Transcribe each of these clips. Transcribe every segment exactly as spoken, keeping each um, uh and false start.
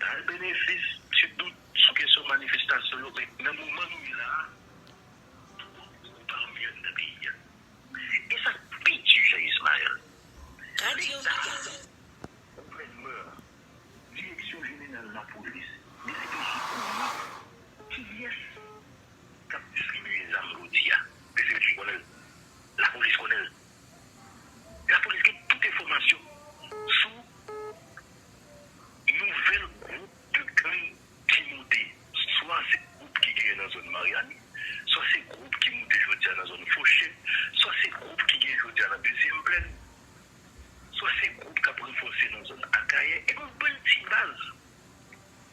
al benefis ti dout sou kesyon manifestasyon yo, men nan moman nou ye la a, twòp gwoup ame anndan peyi a. E sa k pi di, Jean Ismaël, Leta, gouvènman an, Direksyon Jeneral Lapolis, D C P J konnen kiyès k ap distribiye zam jodi a. D C P J konnen l. Lapolis konnen l. Lapolis gen tout enfòmasyon sou nouvèl gwoup de gang ki moute. Swa se gwoup ki genyen nan zòn Maryani, swa se gwoup ki moute jodi a nan zòn Foche, swa se gwoup ki genyen jodi a nan Dezyèm Plèn, swa se gwoup k ap ranfòse nan zòn Akayè, e gon bann ti baz.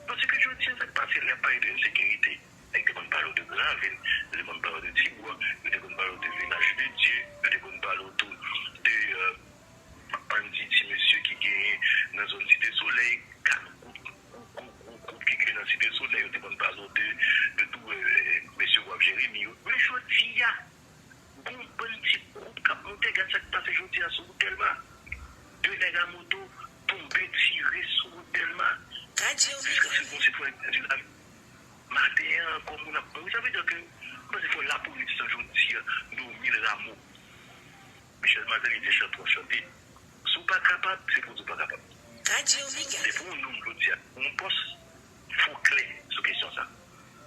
Paske jodi a, sa k pase lè y ap pale de ensekirite? Nèg te konn pale w de Gran Ravin, yo te konn pale w de Tibwa, yo te konn pale w de Vilaj de Dye, yo te konn pale w tou de, euh, bann ti, ti mesye ki genyen nan zòn Site Solèy, kat gwoup, gwo, gwo, gwo gwoup ki genyen nan Site Solèy, yo te konn pale w de, de tou, euh, mesye Waf Jeremi yo. Men jodi a, gon bann ti gwoup k ap moute, gad sa k pase jodi a sou wout Dèlma. De nèg a moto tonbe tire sou wout Dèlma. Jiskaske gon sitwayen pèdi lavi. Maten an ankò, moun ap mouri. Sa vle di ke, m panse fò lapolis lan jodi a nome l Rameau. Michel Martelly te chante yon chante. Si w pa kapab, se pou w di w pa kapab. Depi w nonm jodi a, yon pòs, fò w klè sou kesyon sa.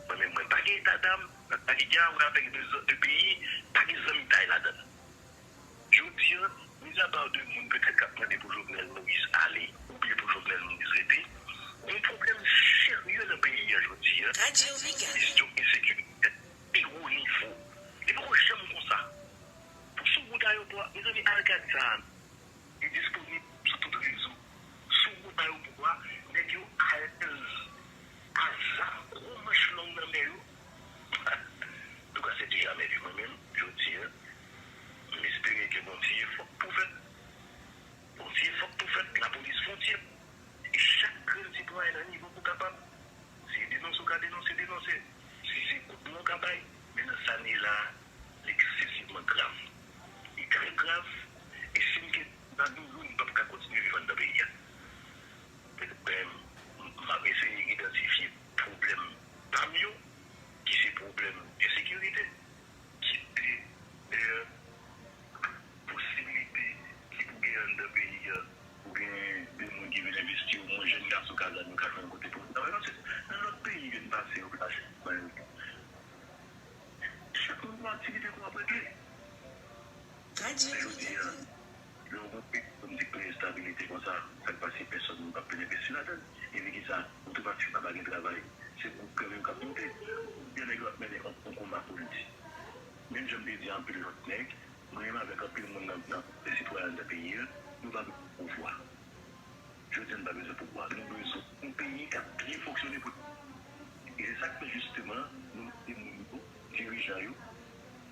Mwen menm, mwen pa gen eta dam, pa gen gè avè avèk de, de peyi, pa gen zanmitay ladan l. Jodi a, mizapa de moun petèt k ap mande pou Jovenel Moïse ale, oubyen pou Jovenel Moïse rete, gon pwoblèm serye nan peyi a jodi a. Kesyon ensekirite pi wo nivo. Li poko janm konsa. Pou sou wout ayewopò a, mezanmi, al gad sa a. Li disponib sou tout rezo. Sou wout ayewopò a, nèg yo alèz a zam gwo manch long nan men yo. Antouka, se du jamais vu. Mwen menm, jodi a, m espere ke gon ti efò k pou fèt. Gon ti efò k pou fèt, lapolis fwontyè. E chak grenn sitwayen nan nivo pou kapab. Si denonse w ka denonse, denonse. Si se kout men w ka bay, men nan sa n ye la a, li eksesivman grav. Li trè grav, e si n gen, n ap nou youn p ap ka kontinye viv anndan peyi a. Petèt mwen, m ap eseye idantifye pwoblèm pa m yo, ki se pwoblèm ensekirite, ki te, dayè, posibilite ki pou gen anndan peyi a, pou gen de moun ki vin envesti, omwen jèn gason ka gad nou ka jwenn kote pou travay. Paske nan lòt peyi yo n pase yo ka jwenn. Chak moun gon aktivite pou ap regle. Men jodi a, lè w gon peyi kòm di k plen estabilite konsa, sa k pase pèsonn moun p ap vin envesti ladan l. Epi kisa, otomatikman pa gen travay. Se gwoup gang yo k ap monte. Gen nèg yo ap mennen yon, yon konba politik. Menm jan m te di anpil lòt nèg, mwen menm avèk anpil moun nan, nan, de sitwayen anndan peyi a, nou pa bezwen pouvwa. Jodi a, nou pa bezwen pouvwa. Nou bezwen yon peyi k ap byen fonksyone pou. E se sa k fè jisteman, nou mande moun yo, dirijan yo,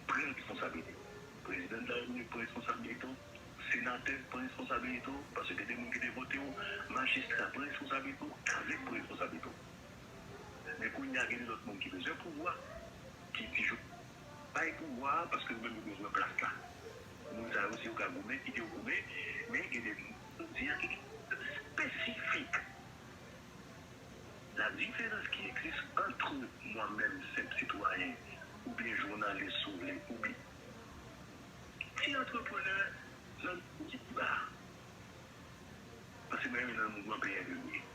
pran responsabilite w. Prezidan de la Repiblik pran responsabilite w, senatè pran responsabilite w, paske te de moun ki te vote w, majistra pran responsabilite w, kazèk pran responsabilite w. Men kounye a, gen de lòt moun ki bezwen pouvwa, ki di, "Jodi a, bay pouvwa a, paske nou menm nou bezwen plas la." Moun sa yo, si yo ka goumen, kite yo goumen, men gen de moun, jodi a, ki espesifik. La différence qui existe entre moi-même, senp sitwayen, oubyen jounalis, si w vle, oubyen ti antreprenè nan Kiba, paske mwen renmen nan mouvman P N L M.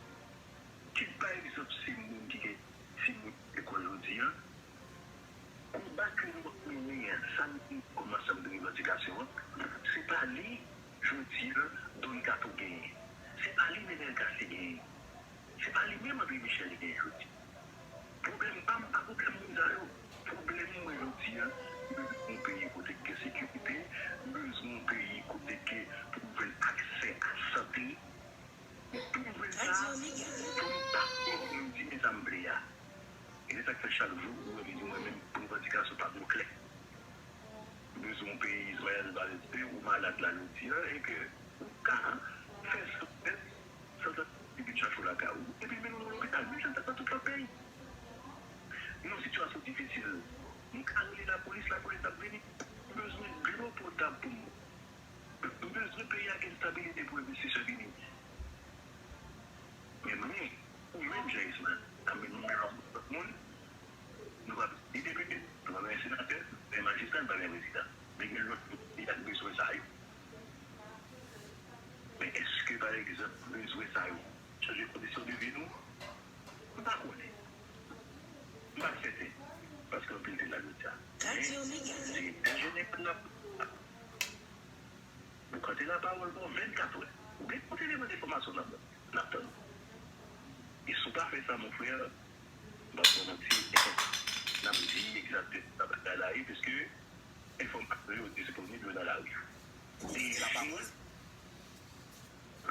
Kit pa egzanp se moun ki gen timoun lekòl jodi a, konba ke nou ap mennen an, sa nou gen kòm ansanm de revandikasyon an, se pa li jodi a Don Kato genyen, se pa li Nenel Cassy genyen, se pa li menm André Michel genyen jodi a. Pwoblèm pa m pa pwoblèm moun sa yo. Pwoblèm mwen jodi a, m bezwen yon peyi kote k gen sekirite, m bezwen yon peyi kote ke pou m jwenn aksè a sante, pou m jwenn sa, pou m pa fè pou m di men sa m vle a. E se sa k fè chak jou ou wè m di mwen menm revandikasyon pa m yo klè. M bezwen yon peyi, Ismaël Valestin, ou malad la jodi a, e ke ou ka fè sou tèt, san sa ki vin chache w lakay ou. Epi mennen w nan lopital, menm jan l t ap nan tout lòt peyi. Nou nan sitiyasyon difisil. Nou ka rele lapolis, lapolis ap vini. M bezwen dlo potab pou m. M bezwen peyi a gen estabilite pou envestisè vini. Men, men, ou menm, Jan Ismael, nan men nou menm ansanm lòt moun, nou pa bezwen ni depite, nou pa bezwen senatè, nou pa bezwen majistra, nou pa bezwen prezidan. Men gen lòt moun ki ta bezwen sa yo. Men èske, pa egzanp, bezwen sa yo chanje kondisyon de vi nou? M pa konnen. M pa sèten, paske anpil te la jodi a. Men, direktè jeneral la, nou kante lapawòl pou vennkat è. Ou gen tout eleman enfòmasyon n ap, n ap tann. E si w pa fè sa, mon frè, m p ap fè w manti, n ap di egzakteman sa bagay la ye, piske enfòmasyon yo disponib, yo nan lari. Li lapawòl.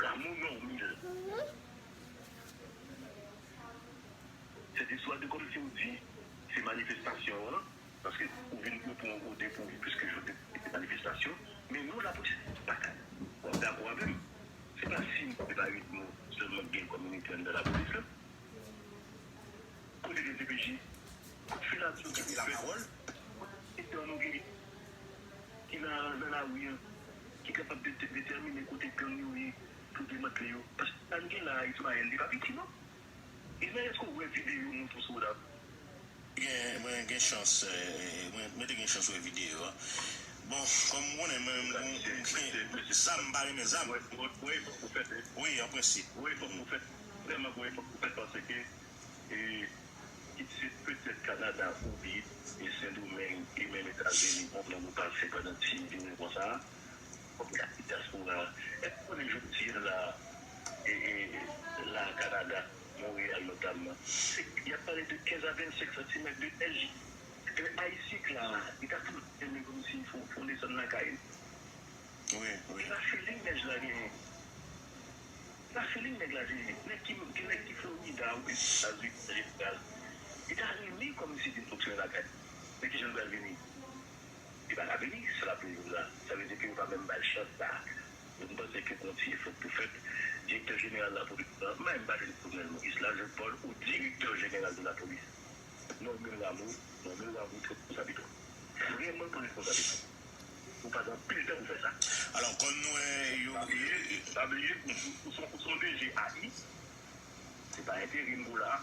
Rameau Normil. Cette histoire de comme si w di se manifestasyon an, paske ou vin yo pran w o depourvu, piske jodi se manifestasyon, men nou lapolis pa ka. W ap dakò avè m. Se pa si m se pa uit mwa sèlman k gen kòm inite anndan lapolis la. Kote D C P J? Kot filatri ki te fèt? Kote nou gen ki nan, nan lari an, ki kapab dete-, detèmine kote gang yo ye pou demantle yo? Paske sa n gen la a, Ismael, li pa piti non. Ismael, èske w wè videyo nou tou sou la? Gen, mwen gen chans, eh, mwen, mwen te gen chans wè videyo a. Bon, kòm ou konnen, mwen, mwen, mwen gen zam, m pa renmen zam. Wi, an prensip. Wi, fòk ou fè, vrèman, wi, fòk ou fè, paske, e, kit se petèt Kanada oubyen, e, Sendomeng, e menm Etazini, bon, lè nou pase pandan ti vini konsa, fòk gade dyaspora a. Èske w konnen jodi a la, e, e, la Kanada, Monreyal notamman, se, y ap pale de kenz a vennsenk santimèt de nèj. Ebyen, ayisyen k la, li ta toujou renmen kòmsi fò, fò desann lakay li. Wi, wi. Se pa feeling nèj la genyen. Se pa feeling nèg la genyen. Nèg ki, ki nèg ki Florida oubyen Etazini an jeneral, li ta renmen kòmsi vin fonksyone lakay li. Men kijan l pral vini? Li pa ka vini, se sa l ap toujou la. Sa vle di ke yo pa menm ba l chans sa. Donk, m panse ke gon ti efò k pou fèt. Direktè jeneral lapolis la, m pa menm pale de Jovenel Moïse la, je parle au directeur général de la police. Normil Rameau, Normil Rameau, trè responsab. Vrèman trè responsab. Ou pa gen anpil tan pou fè sa. Alò, kòm nou wè, yo, pa bliye, pa bliye, ou, ou, ou son, ou son D G A I, se pa enterim pou la.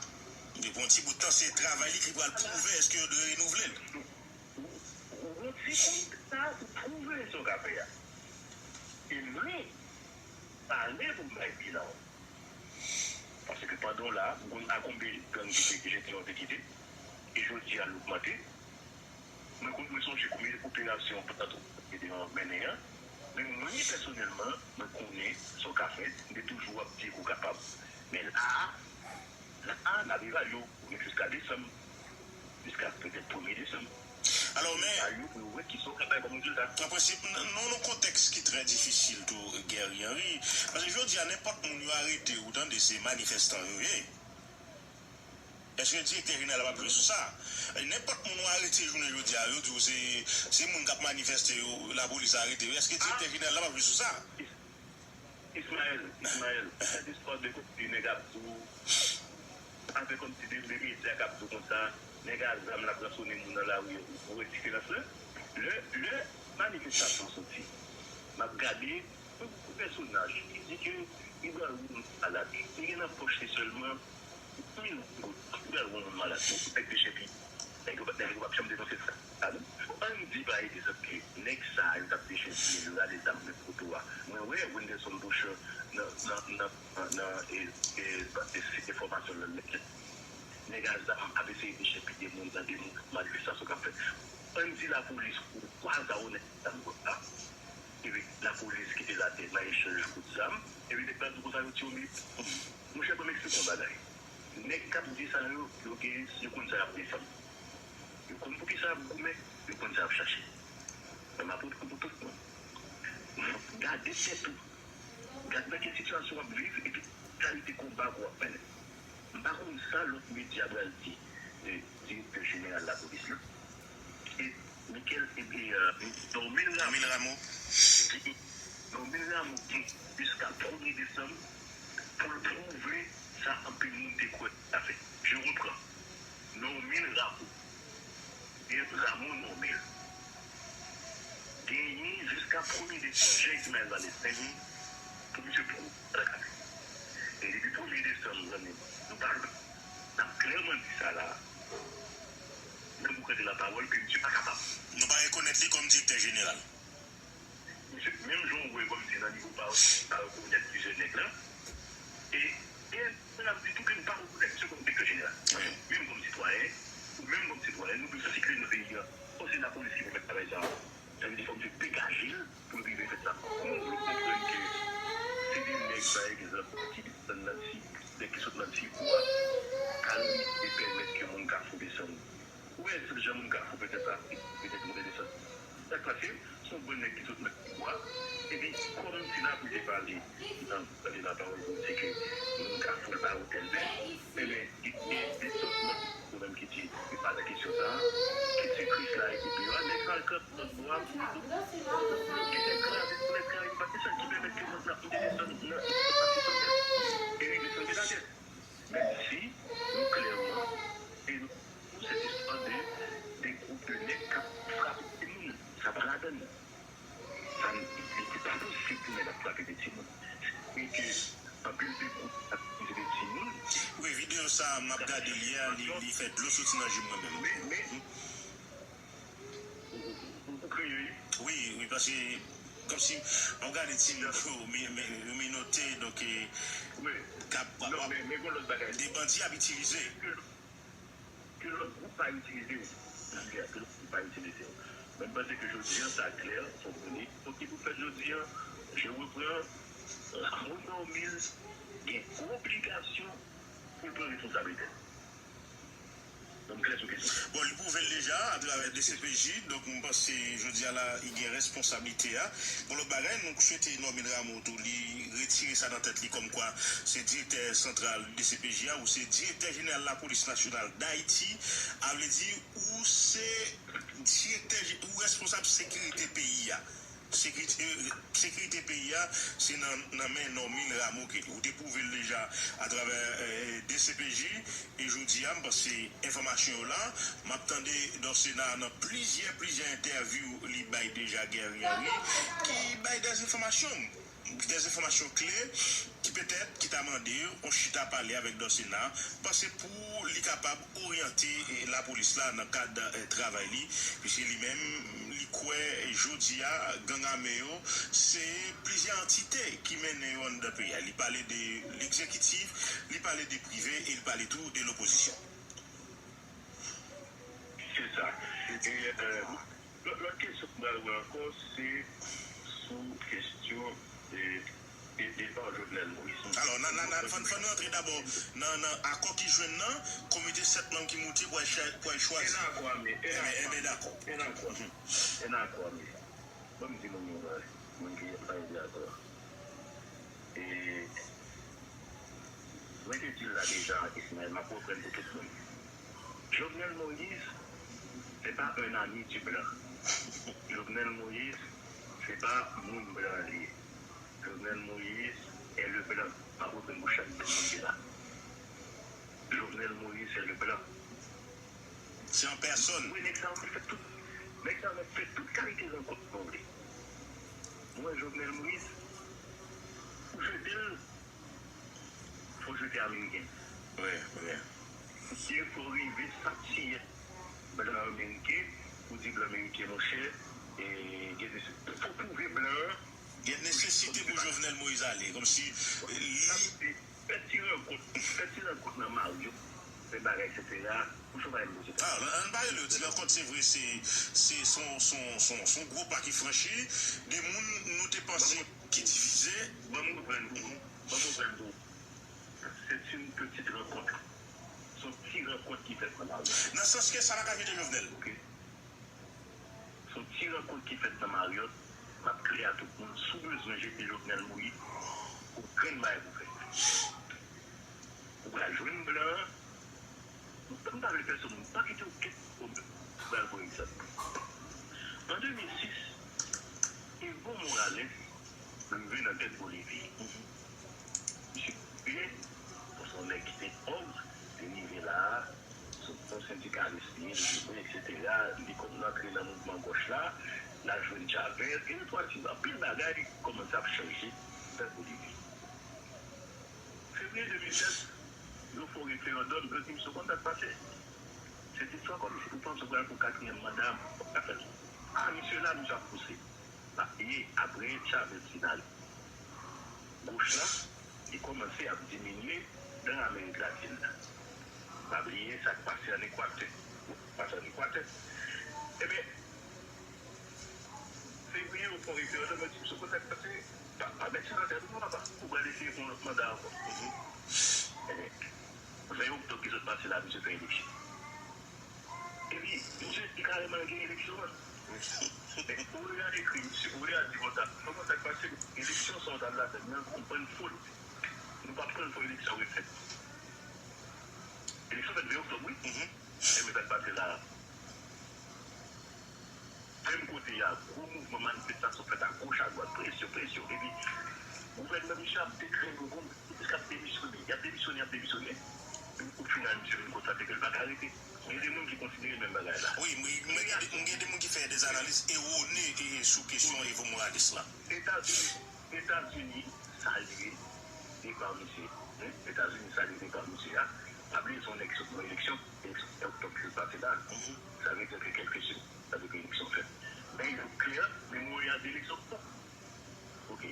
Depi yon ti bout tan, se travay li ki pral pwouve èske yo dwe renouvle l. Ou, ou, ou gon ti bout tan, ou pwouve sa w ka fè a. E nou, pale pou m bay bilan w. Paske pandan w la, ou konn a konbyen gang ki te, ki te, ki te kite, e jodi a l ogmante. Mwen konn, mwen sonje konbyen operasyon Patwoup te mennen an. Men mwen, pèsonèlman, mwen konnen sa w ka fè, m te toujou ap di ke w kapab. Men la a, la a, n ap evalye w, ou gen jiska desanm, jiska petèt premye desanm. Alò, men, evalye w pou yo wè kisa w ka bay kòm rezilta. An prensip, n-, nou nan yon kontèks ki trè difisil tou, Guerrier Henry. Paske jodi a, nenpòt moun yo arete, ou tande, se manifestan yo ye. Èske direktè jeneral la p ap jwe sou sa? Nenpòt moun ou arete jounen jodi a, yo di w se, se moun k ap manifeste yo, lapolis arete yo. Èske direktè jeneral la p ap jwe sou sa? Is-, Ismaël, Ismaël, cette histoire de kòmsi nèg ap di w, afè kòmsi de, de medya k ap di w konsa, nèg a zam l ap ransone moun nan lari, ou wè diferans lan? Lè, lè manifestasyon soti, m ap gade, yon pèsonaj ki di ke li pral wè yon malad, li gen nan pòch li sèlman mil goud, li pral wè yon malad, yon pèk de chèpi. Nèg yo pa, nèg yo p ap janm denonse sa, non. Ann di, pa egzanp, ke nèg sa a, yo t ap deche sou yo, yo rale zam nan poto a. Mwen wè Wenderson Beauchamp nan, nan, nan, nan, nan, e, e, e, sit enfòmasyon lan nèt. Nèg a zam ap eseye dechèpiye moun nan de moun, manifestasyon k ap fèt. Ann di lapolis ou kwaze a ou nèg zam konsa. Epi lapolis kite l atè nan echanj kout zam. Epi nèg la di w konsa yo tiye w, men monchè, ban m eksplike w yon bagay. Nèg k ap di sa yo, yo gen, yo konn sa y ap defann. Yo konn poukisa y ap goumen, yo konn sa y ap chache. Men m ap reprann pou tout moun. Gade tèt ou. Gad nan ki sitiyasyon w ap viv epi kalite konba ke w ap mennen. M pa konn sa lòt medya pral di de direktè jeneral lapolis la. E Michel, e, e, Normil Rameau. Normil Rameau. Normil Rameau gen jiska premye desanm pou l pwouve sa anpil moun te kwè l ta fè. Je reprends. Normil Rameau. Gen Rameau Normil. Genyen jiska premye desanm, jan Ismaël Vallée, pou misye pwouve sa l ka fè. E depi premye desanm, zanmi m, nou pa Nan pou kante la pawòl ke misye pa kapab. Nou pa rekonèt li kòm direktè jeneral. Misye, menm jan w wè kòmsi nan nivo pa, pa rekonèt plizyè nèg la, e, e, n ap di tou ke n pa rekonèt misye kòm direktè jeneral. Wi. Menm kòm sitwayen, ou menm kòm sitwayen, nou bezwen sikile nan peyi a. Fò se lapolis ki pou fè travay sa a. Sa vle di fò misye degaje l pou l rive fè sa. Pou nou konprann ke se de nèg, pa egzanp, ki desann nan Ti, nèg ki sot nan Tibwa, k al rive pèmèt ke moun Kafou desann. Ou wè, se jan moun Kafou petèt sa, petèt moun desann. Sa k pase, se yon grenn nèg ki sot nan Tibwa, epi kòm ti lapli te pale nan tande nan pawòl pou di ke moun Kafou pa yo tèl bèt, ebyen, li, li, li sot nan ou menm ki di, li pa nan kesyon sa a, ki di Kris la epi yo a, nèg sa yo kanpe lòt bò a pou yo, ki te kraze pou nèg Karayib, pa se sa ki pèmèt ke moun ap monte desann nan, nan, nan, e rive sou Benadet. Menm si nou klèman, e nou, se istwa de, de gwoup de nèg k ap frape timoun, sa pa ladann. Sa n, li, li pa posib pou nèg ap frape de timoun. E ke anpil de gwoup ap itilize de timoun. Wi, videyo sa a, m ap gade l yè, li, li fè dlo soti nan je m mwen menm. Men, men, ou, ou, ou kriye, wi. Wi, wi, paske kòmsi m ap gade timoun yo, mi, mi, yo menote, donk, e, wi, k ap, non, ap, men, men gon lòt bagay. De bandi ap itilize. Ke lòt gwoup pa itilize w. Ke lòt gwoup pa itilize w. Men m panse ke jodi a, sa klè, fòk nou li. Ok, pou fèt jodi a, je reprends, Ramon Dormiz gen obligasyon pou l pran responsablite l. Donk, m klè sou kesyon sa. Bon, li pwouve l deja atravè D C P J, donk m panse jodi a la, li gen responsablite a. Bon, lòt bagay, nou swete Normil Rameau tou, li retire sa nan tèt li kòmkwa se direktè santral D C P J a ou se direktè jeneral lapolis nasyonal Dayiti, a vle di ou se direktè, ou responsab sekirite peyi a. Sekirite, sekirite peyi a, se nan, nan men Normil Rameau ke li. Ou te pwouve l deja atravè, eh, D C P J, e jodi a, m panse enfòmasyon yo la, m ap tande Dorcena nan plizyè, plizyè entèvyou li bay deja Guerrier Henry, ki bay dèzenfòmasyon, dèzenfòmasyon kle, ki petèt, ki ta mande yon chita pale avèk Dorcena, m panse pou li kapab oryante, eh, lapolis la nan kad, eh, travay li, piske li menm, li kwè jodi a, gang ame yo, se plizyè antite ki mennen yo anndan peyi a. Li pale de legzekitif, li pale de prive, e li pale tou de lopozisyon. Se sa. E, eh, lòt, lòt kesyon m pral wè ankò, se sou kesyon, eh, de depa Jovenel Moïse. Alò, nan, nan, nan, fò, fò nou antre dabò nan, nan akò ki jwenn nan, komite sèt manm ki moute pou al cha-, pou al chwazi. E nan akò ame, e nan akò ame. Enben, enben, dakò. E nan akò ame. E nan akò ame. Ban m di moun yon bagay, moun ki ap pale de akò a. E, mwen te di l la deja, Ismaël, m ap reprann pou tout moun. Jovenel Moïse, c'est pas un ami du blanc. Jovenel Moïse, se pa moun blan li ye. Jovenel Moïse est le blanc. M ap reprann pou chak grenn moun ki la. Jovenel Moïse est le blanc. Se an pèsòn. Wi, nèg sa yo fè tout, nèg sa yo fè tout kalite rankont nou vle. Mwen, Jovenel Moïse, pou jete l, fò jete Ameriken. Wi, wi. Misye, fò rive satiyè blan Ameriken, pou di blan Ameriken, monchè, e, gen de, fò pwouve blan an. Gen nesesite pou Jovenel Moïse ale, kòmsi, e, li. Fè ti rankont, fè ti rankont nan Marriott, fè bagay, etsetera. Pou chofay m poze. Ah, ann, ann pa rele yo ti rankont, se vre, se, se, se yon, se yon, se yon, se yon gwo pa ki franchi. De moun nou te panse ki divize. Ban m reprann pou ou. Ban m reprann pou ou. C'est une petite rencontre. Se yon ti rankont ki fèt nan Marriott. Nan sans ke sa pa ka jete Jovenel. Ok. Se yon ti rankont ki fèt nan Marriott. M ap klè a tout moun, si w bezwen jete Jovenel Moïse, ou grenn bagay pou fè. Ou pral jwenn blan an. M pa vle pèsonn, m pa kite okenn pwoblèm. M pral pran egzanp. An de mil sis, Evo Morales rive nan tèt Bolivi. Misye byen, se yon nèg ki te pòv, li rive la a, se yon sendikalis li ye, li te vre, etsetera. Li konn antre nan mouvman gòch la, l al jwenn Chavez, gen de twa ti, anpil bagay kòmanse ap chanje nan Bolivi. Fevriye de mil sèt, yo fè yon Referandòm, yo di misye konn sa k pase. Se ti swa kòmsi pou panse w pral pou katriyèm manda, w ap ka fè l. A, misye la, misye ap pouse. L ap peye, apre Chavez fin ale. Goch la, li kòmanse ap diminye nan Amerik Latin nan. Pa bliye sa k pase ann Ekwatè. Pase ann Ekwatè. Ebyen, fevriye, yo fè yon referandòm, yo di misye konn sa k pase. Pa, pa mèt senatè, non, papa. Ou pral eseye pou yon lòt manda ankò. Ebyen, ven oktòb ki sot pase la, misye fè eleksyon. Epi, misye di kareman l gen eleksyon an. Men, olye a ekri misye, olye a di konsa, non, konsa k pase, eleksyon sa w t al ladann nan, ou pran fot. Nou p ap pran fo eleksyon refèt. Eleksyon fèt ven oktòb, wi. Men sa k pase la a. Menm kote a, gwo mouvman manifestasyon fèt agoch, adwat, presyon, presyon. Epi, gouvènman misye ap deklare yon gwo, k ap demisyone. Y ap demisyone, y ap demisyone. Epi, o final, misye vin konstate ke l pa ka rete. Gen de moun ki konsidere menm bagay la. Wi, m gen de moun ki fè de analiz ewone sou kesyon Evo Morales la. Etazini, Etazini salye depa misye. Etazini salye depa misye a. Pa bliye se yon nèg ki sot nan eleksyon, eleksyon oktòb ki sot pase la. Sa vle di ke kèlke semèn, sa vle di eleksyon fèt. Men yo klè, memwaryal de eleksyon fèt. Ok.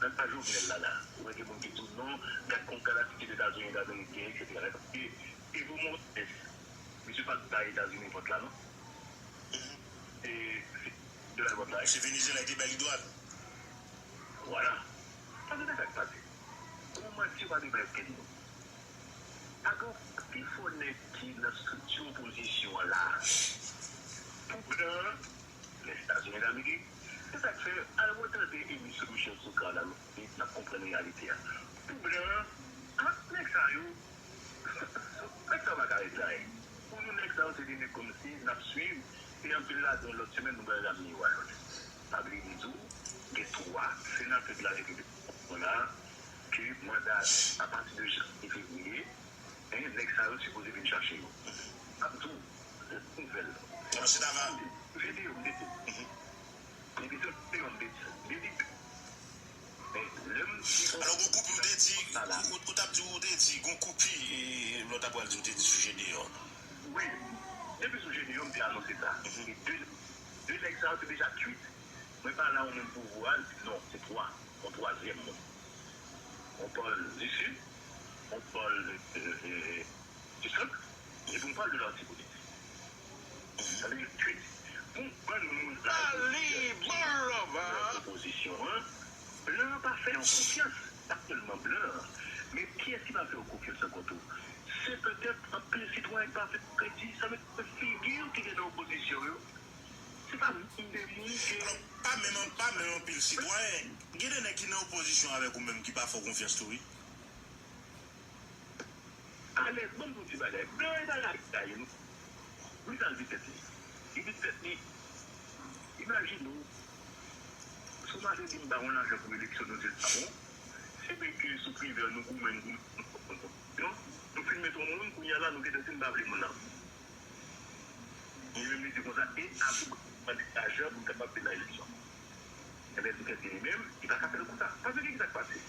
Nan ka Jovenel la la, ou wè gen moun ki di w non, gad kon gad atitid Etazini, Etazini genyen, etsetera. Epi, Evo Morales, misye pa t bay Etazini vòt la non. E, se de la vòt la. Se Venezuela ki te bay li dwat. Vwala. Sa se sa k pase. Ou manti, ou pa te bay okenn moun. Pa gen pifò nèg ki nan estrikti opozisyon an la a. Pou blan an, Lèzetazini Damerik, se sa k fè, al retande emisyon Michel Soukar la, n ap konprann reyalite a. Pou blan an, a, nèg sa yo, nèg sa yo pa ka regle anyen. Pou nou, nèg sa yo, se de nèg kòmsi n ap swiv, e anpil ladan yo lòt semèn, nou pral ramne yo a lòd. Pa bliye m di w, gen twa senatè de la Repiblik la, ke manda, apati de janvye, fevriye, nèg sa yo sipoze vin chache yo. M ap di w, nouvèl. Bon, se ta va. Videyo m mete. Depi se videyo m mete. Depi, men, lè m di. Alò, gon koupi ou te di, ou, ou t ap di, ou te di, gon koupi, e, lè w t ap pral di, ou te di sou Jedeon. Wi. Depi sou Jedeon, m te anonse sa. E de, de nèg sa yo te deja kwit. Mwen pale a yon moun pouvwa, non, se twa. Yon twazyèm moun. On parle du Sud, on parle, euh, euh, du Centre, et on parle de l'Artibonite. Sa vle di twit. Pou bann moun sa yo ki nan opozisyon an, blan an pa fè yo konfyans. Pa sèlman blan an, men kiyès ki pa fè yo konfyans ankò tou? Se petèt anpil sitwayen ki pa fè kredi, sa vle di figi ki te nan opozisyon yo. Se pa menm de moun ke. Alò, pa menm, pa menm anpil sitwayen. Gen de nèg ki nan opozisyon avèk ou menm ki pa fè w konfyans tou, wi. Alèz, ban m di w ti bagay. Blan e pa rayi nou. Wi, sa l di tèt li. Li di tèt li, imajine w, si w mache di m ba yon lajan pou eleksyon, nou di l pa bon. Se byen ke sou Twitter nou goumen, nou goumen. Non, nou fin met yon moun, kounye a la, nou gentan di n pa vle moun nan. Li menm li di konsa, e a pou mande lajan pou l kapab vin nan eleksyon. Ebyen, li tèt li menm, li pa ka fè l konsa. Paske ki sa k pase?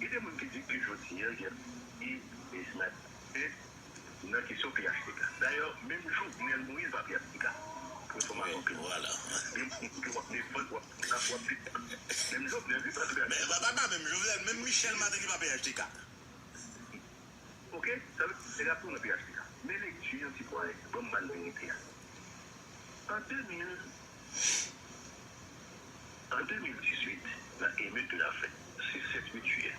Gen de moun ki di ke jodi a, gen, e, e, nan kesyon P H T K. Dayè, menm Jovenel Moïse pa P H T K. Pou enfòmasyon ke w. Gen moun ke w ap defann, w ap, w ap, w ap di. Menm Jovenel, li pa P H T K. Men, pa, pa, pa menm Jovenel, menm Michel Martelly pa P H T K. Ok? Sa vle di, nèg ap tounen P H T K. Men lekti an, sitwayen, ban m ba l verite a. An de mil, an de mil dizuit, nan emet de la fen, sis, sèt, uit jiyè.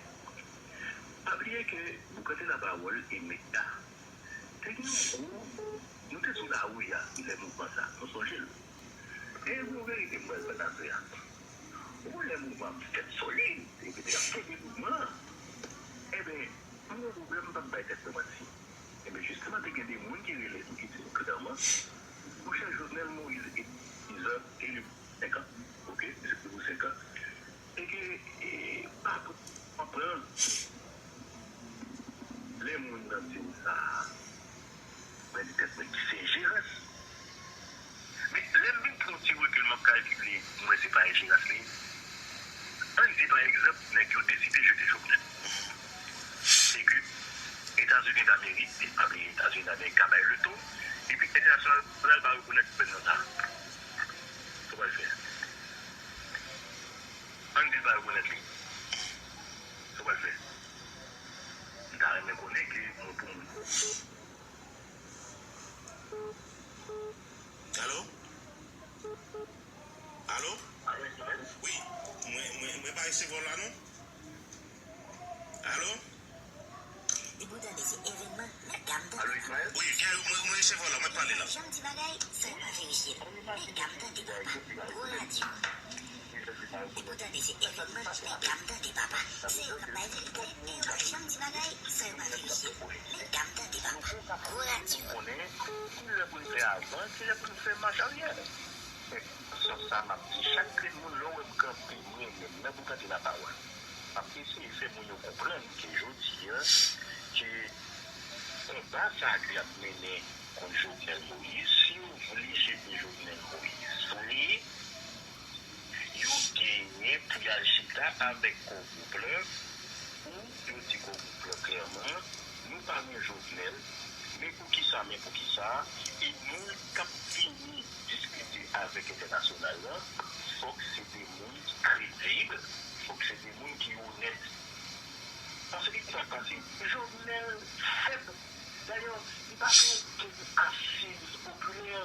Pa bliye ke Boukante Lapawòl e Meta te gen yon gwo, nou te sou lari a, lè mouvman sa, nou sonje l. E yon verite m pral pataje a. Ou lè mouvman ap fèt solid, epi te ap kenbe mouvman an. Ebyen, m gen pwoblèm, m p ap bay tèt mwen manti. Ebyen, jisteman, te gen de moun ki rele m, ki di m klèman, monchè, Jovenel Moïse e Iza eli pou senk an, ok, se pou senk an. E ke, e, pa pou pran lè moun nan di m sa a. Mwen di tèt mwen, ki se enjerans? Men lè m vin pran yon ti rekil, m ap kalkile, m wè se pa enjerans li ye. Ann di, pa egzanp, nèg yo deside jete Jovenel. E ke Etazini Damerik, pa bliye Etazini Damerik ka bay leto, epi entènasyonal pa rekonèt gouvènman sa a. Sa w pral fè? Ann di l pa rekonèt li. Sa w pral fè? M ta renmen konnen ke mwen pou mwen. Alo? Alo? Wi, mwen, mwen, mwen pa resevwa w la non. Alo? Depi w tande se evènman, nèg gam tande. Alo, Ismaël? Wi, Gary, mwen, mwen resevwa w la, mwen pale la. Janm di bagay san yo pa verifye l. Nèg gam tande papa. Gwo radyo. Depi w tande se evènman, nèg gam tande papa. Se yo k ap bay verite, e yo pa janm di bagay san yo pa verifye l. Nèg gam tande papa. Gwo radyo. Konnen ki lè pou n fè avan, ki lè pou n fè mach aryè. Sòf sa m ap di chak grenn moun, lè w wè m kanpe, mwen menm, nan boukante lapawòl, m ap eseye fè moun yo konprann ke jodi a, ke konba sa a ke y ap mennen kont Jovenel Moïse, si yo vle jete Jovenel Moïse vre, yo genyen pou y al chita avèk Kò Gwoup la, pou yo di Kò Gwoup la klèman, nou pa nan Jovenel, men poukisa, men poukisa, e moun k ap vini diskite avèk entènasyonal la, fòk se de moun ki kredib, fòk se de moun ki onèt. Paske sa k pase, Jovenel fèb. Dayè, li pa gen okenn asiz popilè.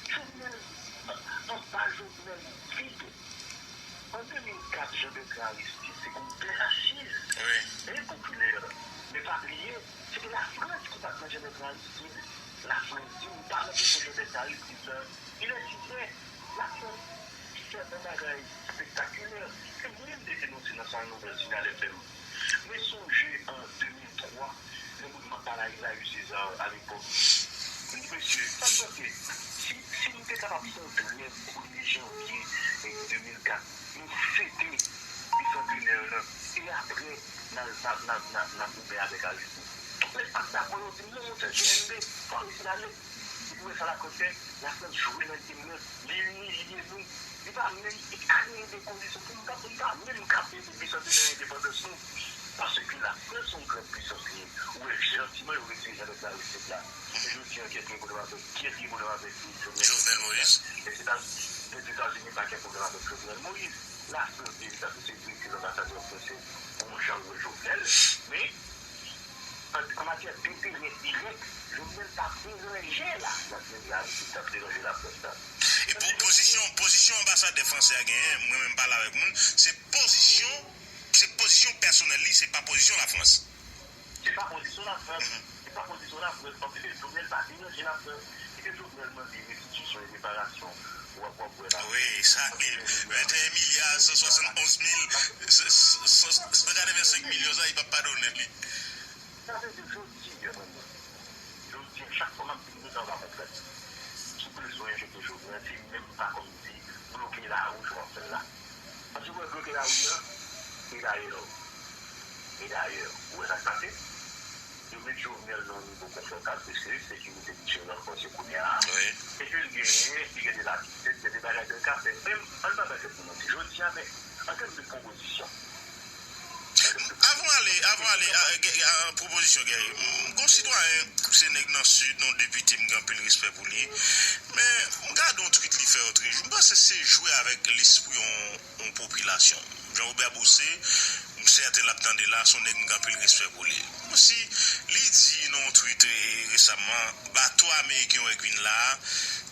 Jovenel, anba Jovenel vid. An de mil kat, Jean Bertrand Aristide se te yon bèl asiz. Wi. E popilè. Men pa bliye, se te Lafrans ki pa t nan Jean Bertrand Aristide. Lafrans di, "M pa nan kesyon Jean Bertrand Aristide nan." Il est dix heures. Lafrans fè yon bagay espektakilè. Se mwen menm te denonse nan Sal Nouvèl Sinyal F M. Mwen sonje an de mil twa, lè m t ap pale ak Darius César alepòk, m di, "Mesye, sa m panse, si, si nou te kapab fè yon grèv premye janvye, e, de mil kat, nou fete bisantenè lan, e apre, n al, n al, n al, n al, n al goumen avèk Aristide." Tout nèg pa t dakò, yo di m, "Non, monchè, G N B, fò Aristide ale." Epi w wè sa Lafrans fè? Lafrans jwe nan game nan, li imilye nou. Li pa menm, li kreye de kondisyon pou nou pa, pou nou pa menm ka fete bisantenè endepandans nou. Paske Lafrans se yon gran pwisans li ye. Ou wè, jantiman, yo retire Jean Bertrand Aristide la. Men jodi a, kiyès ki gen pwoblèm avèk, kiyès ki gen pwoblèm avèk Jovenel Moïse? Lèzetazini, Lèzetazini pa gen pwoblèm avèk Jovenel Moïse. Lafrans, Lèzetazini, se direktè anbasadè fransè, bon jan yo Jovenel. Men, An, an matyè denterè dirèk, Jovenel pa deranje la, la, la, la, li t ap deranje Lafrans la. E pou pozisyon, pozisyon anbasadè fransè a genyen, mwen menm pale avèk moun, se pozisyon, se pozisyon pèsonèl li, se pa pozisyon Lafrans. Se pa pozisyon Lafrans. Mhm. Se pa pozisyon Lafrans, paske Jovenel pa deranje Lafrans. Kite Jovenel mande restitisyon e reparasyon. W ap, w ap wè la. Wi, sa, venteyen milya san swasannonz mil san katrevensenk milyon sa, li p ap padone li. Sa vle di jodi a, mwen menm, jodi a, chak fwa m ap vin devan, m ap konprann. Si w bezwen jete Jovenel, se menm pa kòmsi bloke lari jan w ap fè l la. Paske w wè bloke lari a, e dayè, e dayè, ou wè sa k pase? Yo met Jovenel nan yon nivo konfòtab, paske sekirite misye ranfòse kounye a. Wi. Epi l genyen, li gen de latitid, gen de bagay ke l ka fè. Men, ann pa bay tèt nou manti. Jodi a, men, an tèm de pwopozisyon, an tèm de Avan ale, avan ale, a, a, a, pwopozisyon, Guerrier, m, m, gon sitwayen, se nèg nan Sid, yon depite, m gen anpil respè pou li. Men, m gade yon tweet li fè lòt jou. M panse se jwe avèk lespri yon, yon popilasyon. Jean Robert Bossé, m sèten l ap tande la, se yon nèg m gen anpil respè pou li. Bon, si li di nan yon tweet, e, resaman, bato ameriken yo k vin la a,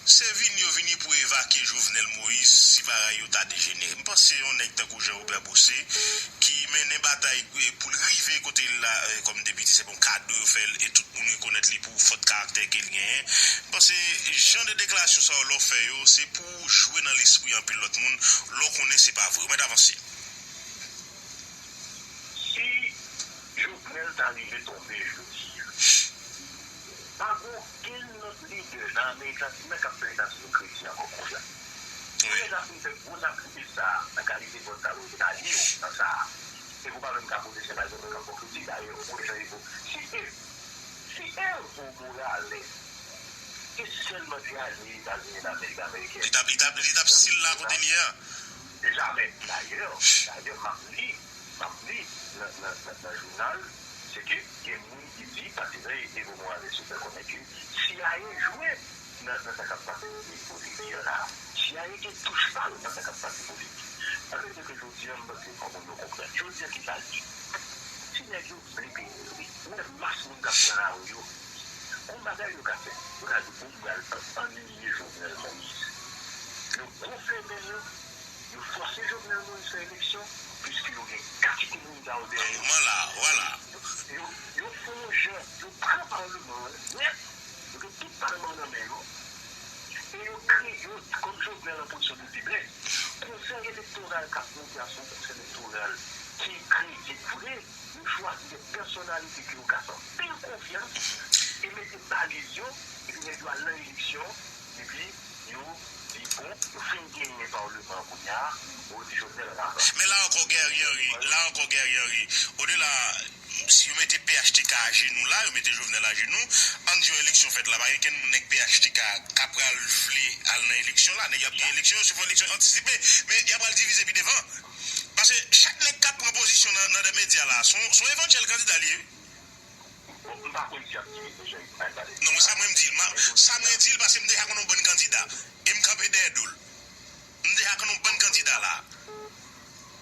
se vini yo vini pou evakye Jovenel Moïse si bagay yo ta dejenere. M panse yon nèg tankou Jean Robert Bossé, ki mennen batay, e, pou l rive kote l la, e, kòm depite, se pa yon kado yo fè l, e tout moun rekonèt li pou fòt karaktè ke l genyen. M panse jan de deklarasyon sa yo, lè w fè yo, se pou w jwe nan lespri anpil lòt moun, lè w konnen se pa vre. Ou mèt avanse. Si Jovenel ta rive tonbe jodi a, pa gen okenn lòt lidè nan Amerik Latin nan k ap fè Etazini kredi ankò konfyans. Wi. Lè n ap fin fè gwo sakrifis sa a, nan kalite vòt sa yo, yo te alye yo nan sa a. E pou pa menm ka pote se pa yo menm k ap fè kredi, dayè, ou wè jan yo. Si e, si Evo Morales te sèlman te alye Etazini Damerik, Ameriken. Li t ap, li t ap, li t ap still la kote li ye a. Jamè. Dayè, dayè, m ap li, m ap li nan, nan, nan, nan jounal, Se ke gen moun ki di, patisè Evo Morales yo fè konnen ke C I A jwe nan, nan sa k ap pase nan peyi Bolivi an la. C I A gen touch pa yo nan sa k ap pase Bolivi. Sa vle di ke jodi a, m panse fò moun yo konprann. Jodi a, ki sa l ye? Si nèg yo vle peyi yo, wi. Ou wè mas moun k ap pran lari yo. Gon bagay yo ka fè. Yo ka di, bon, m pral anniye Jovenel Moïse. Yo gonfle men yo, yo fòse Jovenel Moïse fè eleksyon, piske yo gen kantite moun sa yo dèyè yo. Mouvman la, vwala. Yo, yo fè yon jan, yo pran palman an nèt, yo gen tout palman an nan men yo, e yo kreye, yo, kòm Jovenel an pozisyon de feblès, konsèy elektoral k ap monte a se yon konsèy elektoral ki kredib vre, yo chwazi de pèsonalite ke yo ka fè anpil konfyans e mete baliz yo, epi nèg yo al nan eleksyon, epi yo di, bon, yo fin genyen palman an kounye a, bon, yo di Jovenel ann avan. Men la ankò, Guerrier Henry, la ankò, Guerrier Henry, odela, si yo mete P H T K ajenou la, yo mete Jovenel ajenou, ann di yon eleksyon fèt la, pa gen kenn moun nèg P H T K ka pral vle al nan eleksyon la, nèg y ap gen eleksyon, yo se fè eleksyon antisipe, men y ap pral divize pi devan. Paske chak nèg k ap pran pozisyon nan, nan de medya la, se yon, se yon evantyèl kandida li ye, wi. Bon, m pa konn si y ap divize jan Ismaël pale. Non, men sa mwen m di l, ma, sa mwen di l, paske m deja konn yon bann kandida, e m kanpe dèyè do l. M deja konn yon bann kandida la.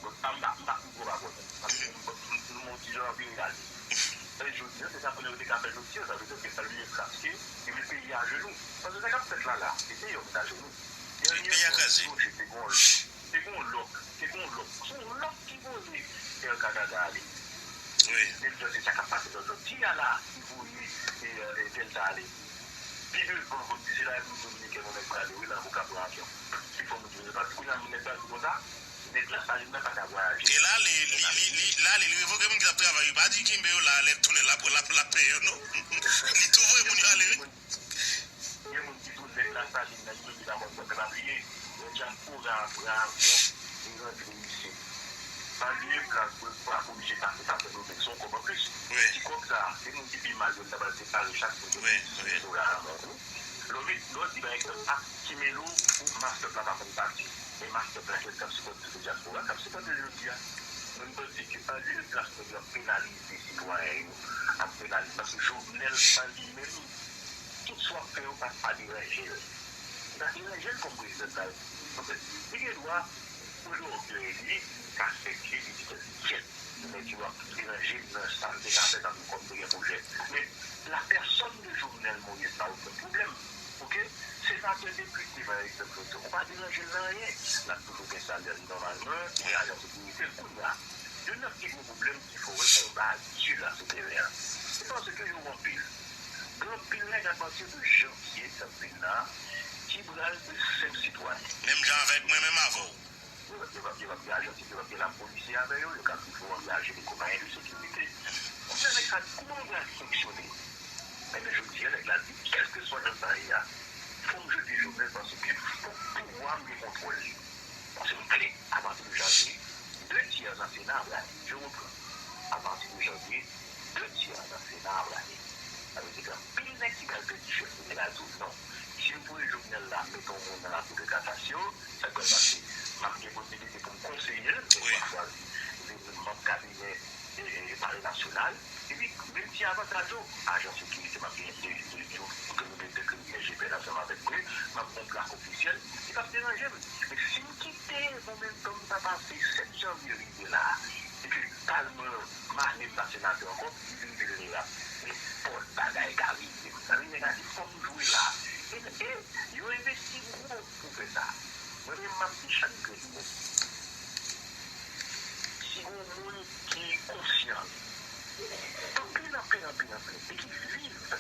Bon, sa m pa, m pa, m pa konnen. Paske m, m, m, m yon ti jan anpil gade. Men jodi a, se sa pou yo te ka fè jodi a, sa vle di ke sa l ye fraske, e met peyi a ajenou. Paske sa k ap fèt la, la, se deyò met ajenou. Peyi a kraze. Se gon, se gon lòk, se gon lòk, se yon lòk ki voye Air Canada ale. Wi. Menm jan se sa k ap pase jodi a la, ki voye, e, e, Delta ale. Pi devan, konn di se la Repiblik Dominikèn yon nèg prale, wi, la pou ka pran avyon. Li fè moun di, pa di kounye a, moun nèg la di konsa, nèg Lasalin nan pa ka vwayaje. E l ale, li, li, li, l ale, li revoke moun ki t ap travay, li pa di kenbe yo la, lè l tounen, l ap, l ap, l ap peye yo, non. Li tou voye moun yo ale, wi. Gen moun ki tou nèg Lasalin nan, li menm li pa konn sa, men pa bliye, yon dyaspora pran avyon, li rantre isit. Pa bliye plas pou l pa oblije pase sa fè nou se yon kòb anplis. Wi. Ti kòb sa a, se moun ki pi mal yo, l ta pral separe chak moun yo. Wi, wi. Dola a nan men ou. Lè w met, lè w di, pa egzanp, ak Kimelo pou mas pèp la pa konn pati. Men mas pèp la, kèk k ap sipòte se dyaspora k ap sipòte l jodi a. Mwen, m panse ke anliye plas nèg yo ap penalize sitwayen yo, ap penalize, paske Jovenel an li menm, tout sa w ap fè yo pa, pa deranje l. Li pa deranje l kòm prezidan de la Repiblik. Paske li gen dwa, ojòdi, li ka fè ke li di tèt li kyèt. Nèg yo ap deranje m nan sa m te ka fè, sa m kòm te gen pwojè. Men, la personne de Jovenel Moïse n'a aucun problème. Oke? Senatè, depite, pa egzanp, yo di, ou pa deranje l nan anyen. L ap toujou gen salè li nòmalman, li gen ajan sekirite l kounye a. Youn nan pi gwo pwoblèm ki fè w wè konba a di la sou teren an, se paske yo anpil. Gen anpil nèg apati de janvye ki ap vin la, ki pral de senp sitwayen. Menm jan avèk mwen, menm avè w. Yo, yo p ap, yo p ap gen ajan, yo p ap gen lapolis avè yo, yo ka toujou angaje de konpayi de sekirite. Kounye a, nèg sa di, kòman nou pral fonksyone? Ebyen, jodi a, nèg la di, kèlkeswa jan sa ye a, fò m jete Jovenel paske fòk pouvwa m gen kontwòl li. Paske m klè, apati de janvye, de tyè nan Sena a prale. Je reprends. Apati de janvye, de tyè nan Sena a prale. Sa vle di gen anpil nèg ki pral pèdi chèf yo, nèg la di w non. Si m voye Jovenel la, mete yon moun nan lakou de kasasyon, sa k pral pase? M ap gen posibilite pou m konseye l, men m ap chwazi vin manm kabinè, e, e, Palè Nasyonal. Epi, menm ti avantaj yo, ajan sekirite, m ap gen de, de, de, de, de, de, de, de, de, G P N ansanm avèk mwen, m ap gen yon plak ofisyèl, li p ap deranje m. Men si m kite momentum sa pase sèt janvye rive la, epi palman mande m pa senatè ankò, li vin vilnerab. Nenpòt bagay ka rive m. Sa vle di nèg la di fò m jwe la. E, e yo envesti gwo pou fè sa. Mwen menm m ap di chak grenn moun, si gon moun ki konsyan, anpil, anpil, anpil, anpil, e ki viv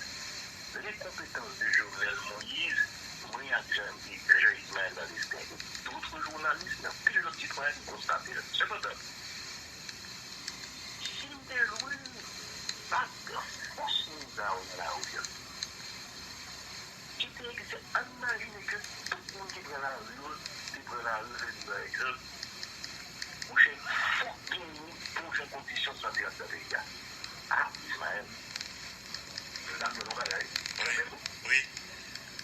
les compétences de Jovenel Moïse, mwen ak Jean, Jean Ismaël Valdestin, e dòt jounalis, gen anpil lòt sitwayen ki konstate l. Sepandan, si m te jwenn bak fòs moun sa yo nan lari a, ki te egzè-, ann imajine ke tout moun ki pran lari yo te pran lari yo, se di pa egzanp, monchè, fòk gen yon bon jan kondisyon sante ant nan peyi a. A, Ismaël, m t ap jwenn yon bagay. Wi, wi.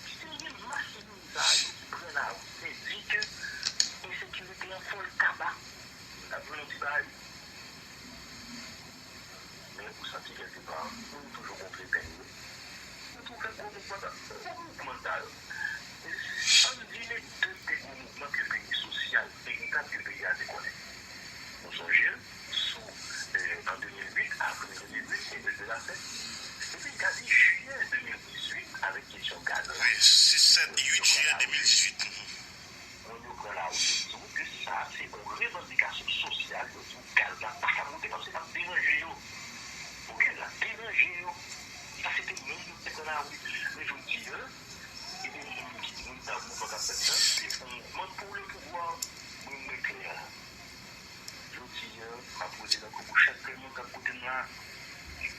Si gen mas moun sa yo ki pran lari, se di ke ensekirite an fò l kaba. M t ap jwenn yon ti bagay. Men ou santi ke Pandan gwo mouvman sa yo, ann di, de, de gwo mouvman ke peyi sosyal veritab ke peyi a te konnen. Nou sonje, sou, eh, an de mil uit, avril de mil uit, e de, de la fèt. Epi gade jiyè de mil dizuit avèk kesyon gaz la. Wi, sis, sèt, uit jiyè de mil dizuit. Moun yo pran lari, yo di w ke sa se yon revandikasyon sosyal, yo di w gaz la pa ka moute paske l ap deranje yo. Oke, l ap deranje yo. Sa se te moun yo te pran lari. Men jodi a, gen de moun ki, moun sa, mouvman k ap fèt la, se yon mouvman pou le pouvwa. Mwen, mwen klè. Jodi a, m ap poze nan kou pou chak grenn moun k ap koute m la.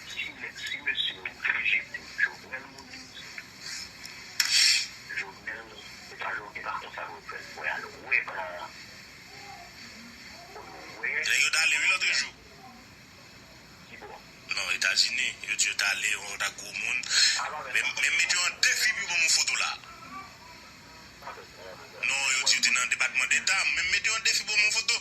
Si, si mesye yo vle jete Jovenel Moïse, Jovenel, se pa Jovenel, se pa konsa yo fè l. Mwen al wè blan an. Mwen wè. Nèg yo t ale, wi, lòt jou. Ki bò? Non, Etazini. Yo di yo t ale, yon ta gwo moun. Men, men mete yon defi pou yo ban m yon foto la. Non, yo di yo te nan Depatman Deta. Men mete yon defi pou yo ban m yon foto.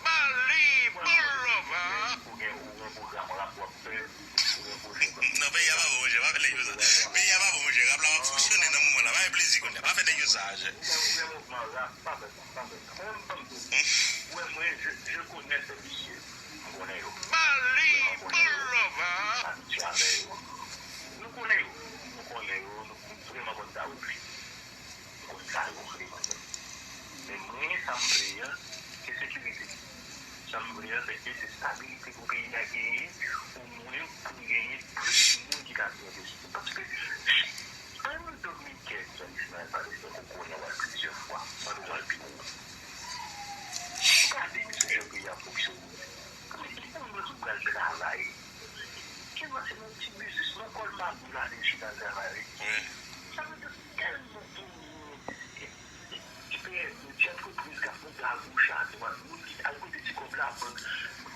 Bali, bon love, hein? Ou gen, ou gen pwogram rap w ap fè, ou gen pwojè. Non, peyi a pa bon, monchè, pa fè nèg yo sa. Peyi a pa bon, monchè, rap la p ap fonksyone nan moman la. Pa gen plezi kounye a. Pa fè nèg yo sa, monchè. Ou gen, ou gen mouvman rap, pa fè sa, pa fè sa. Mwen menm, m panm tou. Ou wè mwen, je, je connais ces messieurs. M konnen yo. Bali, bon love, hein? M abitye avè yo. Nou konnen yo. Nou konnen yo, nou, nou vrèman konn sa yo vle. Konn sa yo vle. Men mwen, sa m vle an, se sekirite. Sa m vle an, se ke se estabilite pou peyi a genyen, omwen pou n genyen plis moun ki ka pran desizyon. Paske, an dominikèn, jan Ismaël pale, se yon kokonnen w al plizyè fwa, mwen bezwen al pi lwen. Gade, mesye, jan peyi a fonksyone. Ki moun ki pral travay? Ki moun se yon ti biznis, non, kòl magou la, li chita travay, wi. Wi. Sa vle di, tèlman gen moun ki, ki, ki, ki pè, ti antrepriz k ap monte a goch a dwat, moun ki al prete ti kòb labank.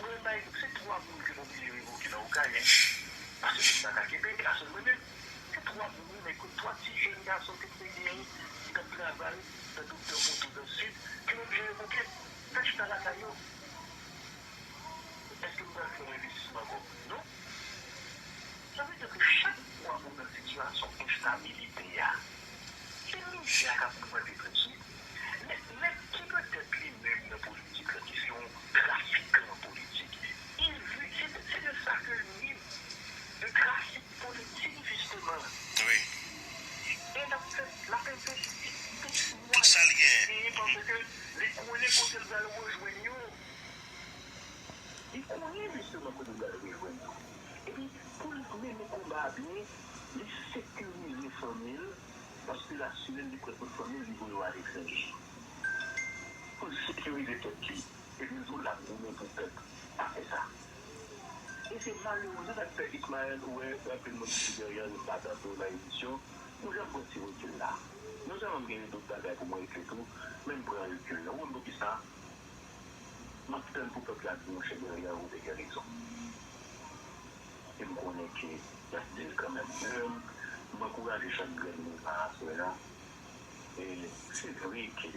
Mwen bay, se twa moun ke m oblije revoke nan Okay, en. Paske moun pa ka kenbe, pa sèl mwen menm. Se twa moun, wi, men twa ti jèn gason ke m te genyen, ki t ap travay nan doktè moto nan Sid, ke m oblije revoke. Fè chita lakay yo. Èske m pral fè yon envestisman ankò? Non. Sa vle di ke chak fwa ou nan sitiyasyon enstabilite a, se mizè a k ap ogmante toutsuit. Nèg, nèg ki petèt li menm nan politik la, ki se yon trafikan politik, li vi-, se de, se de sa ke l viv, de trafik politik, jisteman. Wi. E l ap fè, l ap envesti tout mwayen li genyen, paske li konnen kote l pral rejwenn yo. Li konnen jisteman kote l pral rejwenn yo. Epi, pou l mennen konba a byen, li sekirize fanmi l, paske l asire l li pran tout fanmi l, li voye yo aletranje. Pou l sekirize tèt li. Epi l di w l ap goumen pou pèp. Pa fè sa. E se malerezman sa k fè Ismaël, ou wè, anpil moun ki dèyè l, m pa tande w nan emisyon, m janm pran ti rekil la. Non sèlman m gen dòt bagay pou mwen ekri tou, men m pran rekil la. Ou konn poukisa? M ap tann pou pèp la di, monchè, dèyè ou te gen rezon. E m konnen ke y ap di l kanmenm. Men, m ankouraje chak grenn moun nan aswè a. E se vre ke